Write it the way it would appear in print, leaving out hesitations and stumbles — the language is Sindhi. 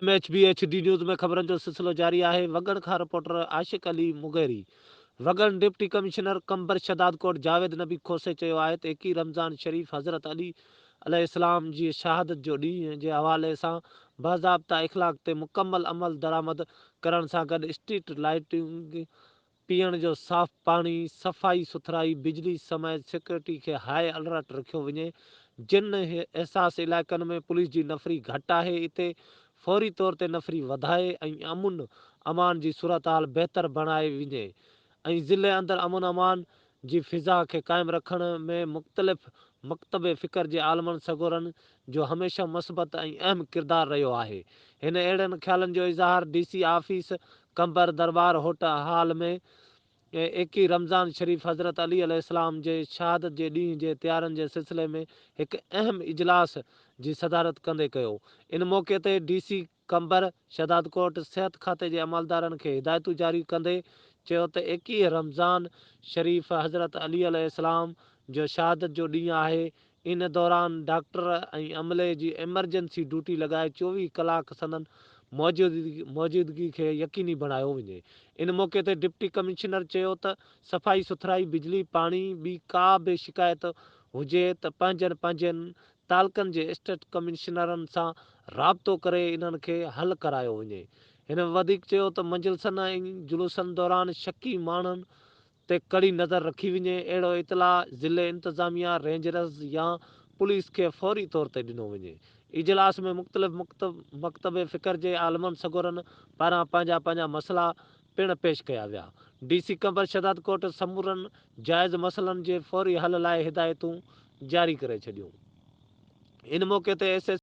M H B H D news ۾ خبرن جو سلسلو جاري آهي وڳڻ کان reporter Ashiq Ali Mugheri Wagan deputy commissioner Qambar Shahdadkot Javed Nabi Khoso چيو آهي ته ايڪيهه رمضان شريف حضرت علي عليه السلام جي شهادت جو ڏينهن جي حوالي سان باضابطا اخلاق تي مڪمل عمل درآمد ڪرڻ سان گڏ اسٽريٽ لائيٽنگ پيئڻ جو صاف پاڻي، صفائي سٿرائي، بجلي سميت سيڪيورٽي کي هاء الرٽ رکيو وڃي، جن حساس علائقن ۾ پوليس جي نفري گهٽ آهي اتي فوري طور تي نفري وڌائي ۽ امن امان جي صورتحال بهتر بڻائي وڃي ۽ ضلعي اندر امن امان جي فضا کي قائم رکڻ ۾ مختلف مڪتب فڪر جي عالمن سڳورن جو هميشه مثبت ۽ اهم ڪردار رهيو آهي. هن اهڙن خيالن جو اظهار ڊي سي آفيس قمبر درٻار هوٽ هال ۾ ايڪيهه رمضان شريف حضرت علي عليه السلام جي شهادت جي ڏينهن جي تيارين جي سلسلي ۾ هڪ اهم اجلاس جي صدارت ڪندي ڪيو. ان موقعي تي ڊي سي قمبر، شهدادڪوٽ، صحت کاتي جي عملدارن کي هدايتون جاري ڪندي چيو ته 21 رمضان شريف حضرت علي عليه السلام جو شهادت جو ڏينهن آهي ان دوران ڊاڪٽر ۽ عملي جي ايمرجنسي ڊيوٽي لڳائي 24 ڪلاڪ سندن موجودگي کي يقيني بڻايو وڃي ان موقعي تي ڊپٽي ڪمشنر چيو ته صفائي سٿرائي بجلي پاڻي ٻي ڪا به شڪايت هجي ته پنهنجن پنهنجن تعلقن جي اسٽيٽ ڪمشنرن سان رابطو ڪري انهن کي حل ڪرايو وڃي. هن وڌيڪ چيو ته مجلسن ۽ جلوسن دوران شڪي ماڻهن تي ڪڙي نظر رکي وڃي، اهڙو اطلاع ضلعي انتظاميا، رينجرز يا پوليس کي فوري طور تي ڏنو وڃي. اجلاس ۾ مختلف مڪتب فڪر جي عالمن سڳورن پاران پنهنجا پنهنجا مسئلا پڻ پيش ڪيا ويا. ڊي سي قمبر شهدادڪوٽ سمورن جائز مسئلن جي فوري حل لاء هدايتون جاري ڪري ڇڏيون. ان موقعي تي ايس. ايس.